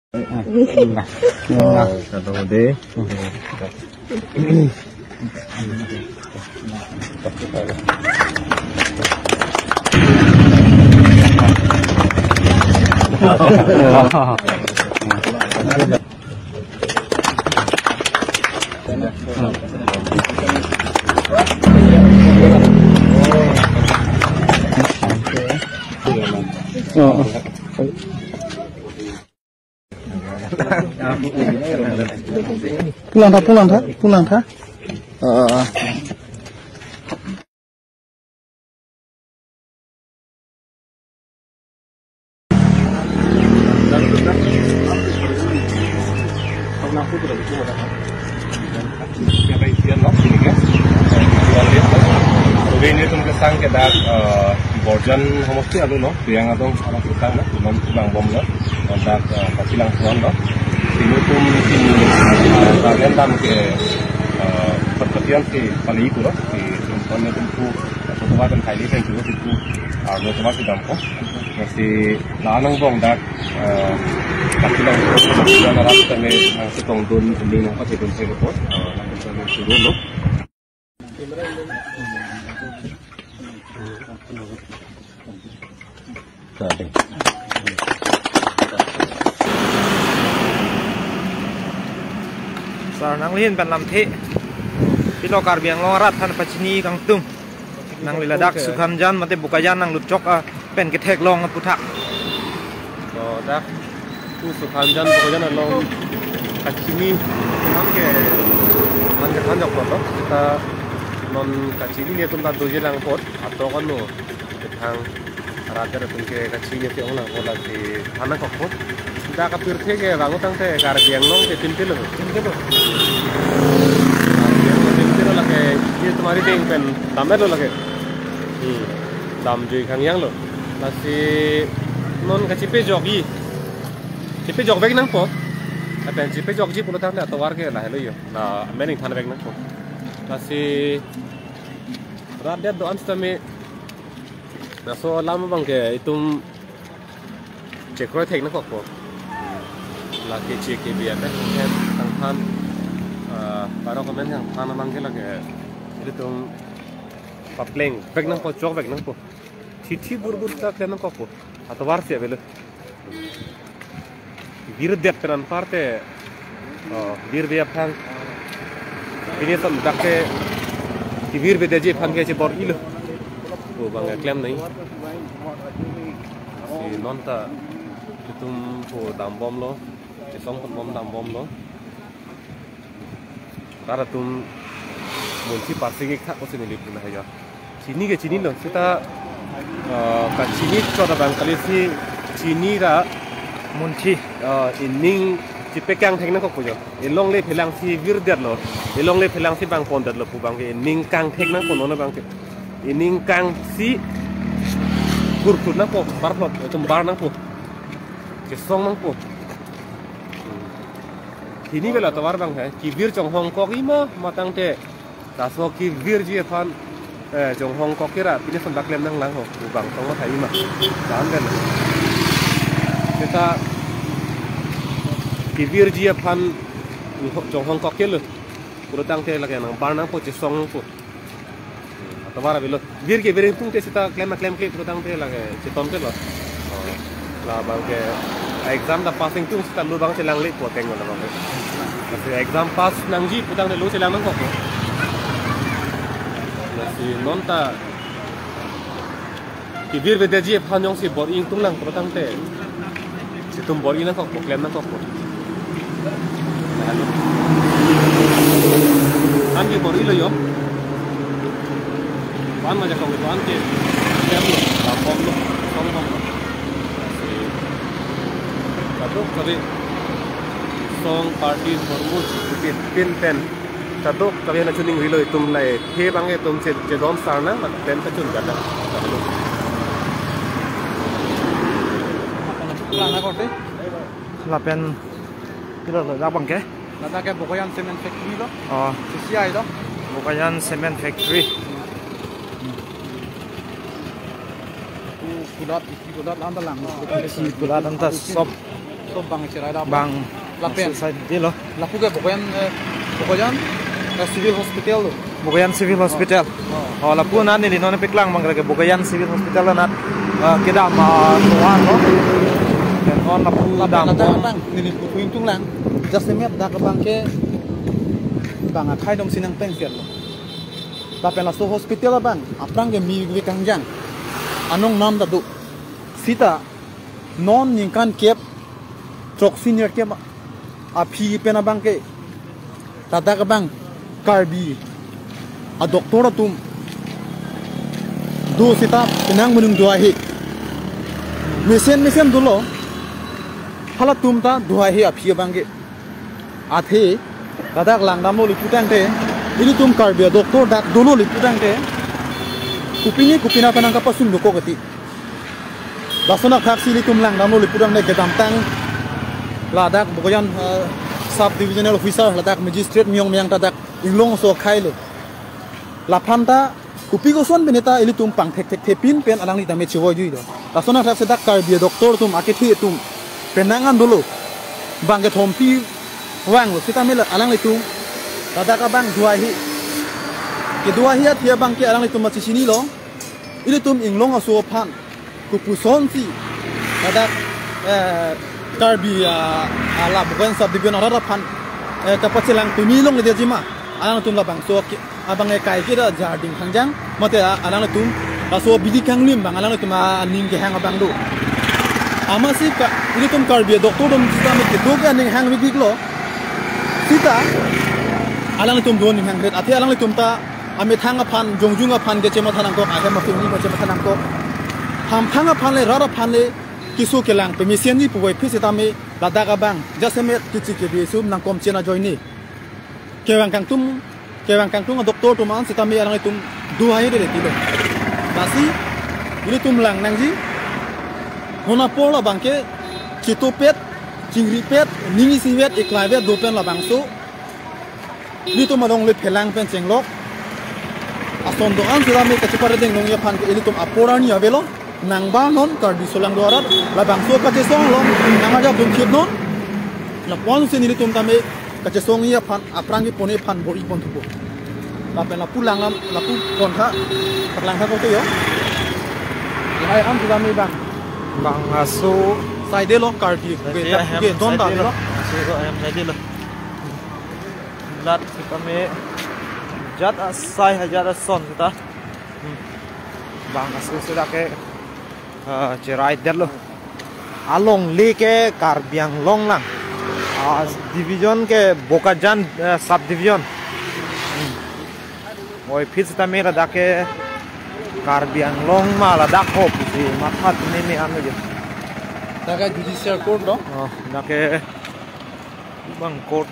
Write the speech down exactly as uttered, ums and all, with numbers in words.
Kado de. Pulang tha, pulang tha, pulang tha. Ah, ah, ah. Ini tum kesang ke dak, eh, Borjan homosti alu lo, yang adong anak utang na, belum pulang bom lo, dan dak, eh, Kasilang Puan lo. Ini tum, eh, bagian dam ke, eh, perhatian si paling itu lo, si perempuan itu tu, atau tua dan kali itu tu, ah, lo tua si dam ko. Lasi la-an angbong dak, eh, Kasilang Puan, dan arap kami nangchetongdun, ini nangpachedun si report, eh, nangpachedun si dulu. Sar nangli hin pen lamthe. Pilo Karbi Anglong arat aphan pachini kangtung. Nangli ladak Sukhamjan mate Bokajan nanglut chok a pen ketheklong aputhak. So, dak pu Sukhamjan Bokajan along kachini, man ke, man ke thanjok lo. Kita non kachini ne tum ta doji lang apot, ato kan no, kethang rat atum ke kachini ke ong lang apot lasi than nangkokpo. Dak apirthe ke bang utang te Karbi Anglong ke tin kilo. Tin kilo. Karbi Anglong tin kilo lake, ye tumari ding pen dam lo lake. Hmm. Dam jui kang yang lo. Lasi non kachepejokji. Chepejok vek nangpo. Lapen chepejokji pulo tangte atovar ke lahelo yo. La mening than vek nangpo. Lasi rat det do-an sitame laso alam abang ke itum chekroi thek nangkokpo. Lake che kebi amen kangthan, ah, baro kamen kangthan abang ke lake itum papleng vek nangpo, chok vek nangpo. Chithi burbur ta klem nangkokpo. Atovar si avelo. Virdet pen anparte, oh, virve aphan. Pini som dak ke virvedetji aphan ke chebor-ilo pu abang klem nai. Si non ta itum pu dam bom lo, chesong pon bom dam bom lo. Rat atum munthi parsi ik thak ko si neli puna haja. Chini ke chinilo, seta, eh, kachini chot abang kali si chini ra munthi, eh, ining chepekang thek nangkokpo jo. Elongle phelang si virdetlo, elongle phelang si bang pondetlo pu abang ke ining kang thek nangpo non abang ke. Ining kang si kurkut nangpo, barplot, itum bar nangpo. Chesong nangpo. Hini bela tovar abang he, kevir chonghong kok ima, matang te. Laso kevirji aphan, eh, chonghong kok kira, pini son baklem nanglang ho, pu abang tong ma thai ima. Dan den. Kita kevirji aphan chonghong kok kilo. Pulo tangte lake nang bar nangpo, chesong nangpo. Atovar avelo. Vir ke vir ingtung te seta klem klem kle pulo tangte lake cheton te lo. Oh. La abang ke exam ta pass ingtung seta lo abang chelangle po teng lo abang ke. Lasi exam pass nangji pulo tangte lo chelang nangkok. Lasi non ta kevirvedetji aphan jongsi bor-i ingtung lang pulo tangte. Itum bor-i nangkokpo, klem nangkokpo. An ke bor-ilo yo. An ma jakong ilo an ke. Klem lo, dam bom lo, song bom lo. Kadokave song party hormu pin pin pen. Kadokave nangchoningri lo itum lahei. The abang itum che, chedon sar nang, pen kachun gada. Lapen, pilo lo, dak abang ke? Ladak ke Bokajan Cement Factory lo. Oh. C C I lo. Bokajan Cement Factory. Ku-, kulat, kulat anta lang. Si kulat anta sop. To bang cherai da bang. Lapen. Masuk saidelo. Lapu ke Bokajan, eh, Bokajan, eh, Civil Hospital lo. Bokajan Civil Hospital. Oh. Oh, lapu nani li non peklang bang ke Bokajan Civil Hospital anat, eh, kedam, ah, tovar lo. Lapen non lapu lapen dam ladak bang. Neli pu tung lang. Jasemet dak bang ke bang akhai dom sinang pengker lo. Lapen laso hospital bang aphrang ke mi ve kangjang. Anong nam ta do. Sita non ningkan kep throksi nerkep aphi pen abang ke ladak abang Karbi a-doctor atum do seta penang menung duahi. Mesen mesen dolo. Halatum ta duahi aphi abang ke. Athe ladak langdamlo liputangte, ilitum Karbi a-doctor dak dolo liputangte, kopine kopine penang kapasung dokok ati. Lason athaksi ilitum langdamlo liputangte kedamtang ladak Bokajan, eh, sub divisional officer, ladak magistrate miyong miyang ta dak inglong aso akhai le. Laphan ta kopi koson pen ta ilitum pangthekthekthe pin pen alangli tame chevoi jui do. Lason athaksi dak Karbi a-doctor atum akethe atum penang an dolo. Bang kethom pi vanglo sitame la alanglitum ladak abang duahi. Keduahi athe abang ke alanglitum ma chechinilo. Ilitum inglong aso aphan kopuson si ladak, eh, Karbi, ah, ala Bokajan sub division arat aphan, eh, kapachelang pemi longledetji ma. Alangtum labangso ke abang ekai ke da jarding kangjang mate, ah, alangtum laso bidi kanglim bang alangtum aning kehang abang do. Amatsi ka ilitum Karbi a-doctor atum sitame kedo ke aning hang bibik lo. Sita alangtum do aning hang ret athe alangtum ta amethang aphan, jongjung aphan kechematha nangkok, ahem aphan ni kechematha nangkok. Hamphang aphan le, rat aphan le, keso kelang pemesenji puvoiphit sitame ladak abang jasemet kichi kebi sum nangkom chen ajoine. Kevang kangtum, kevang kangtum a-doctor atum an sitame alanglitum duahi dele tilo. Lasi ilitum lang nangji. Non apor labang ke chitopet, chingripet, ning isivet, iklaivet do pen labangso ilitum alongle phelang pen chenglok ason do-an sitame kacheparedeng longji aphan ke ilitum apor arni avelo. Nangba non Karbi solangdo arat labangso kachesong along nangajapdun chip non. Lapuson si nelitum tame kachesongji aphan aphrang kepone aphan bor-i pon thupo. Lapen lapu langlam, lapu kontha, paklangtha kote yo. Lahai an sitame bang. Bang aso saidelo Karbi ke, saide dak ahem ke don ta saidelo. Dilo. Aso ahem saidelo. Lat sitame jat asai hajar ason sita. Hmm. Bang aso sita ke, ah, cherai detlo. Alongle ke Karbi Anglong lang. Ah, division ke Bokajan, eh, sub division. Hmm. Oi, phit sitame ladak ke Karbi Anglong ma ladak ho pusi matha tini ni anu je. Dak ke judicial court lo. Oh, dak ke bang court.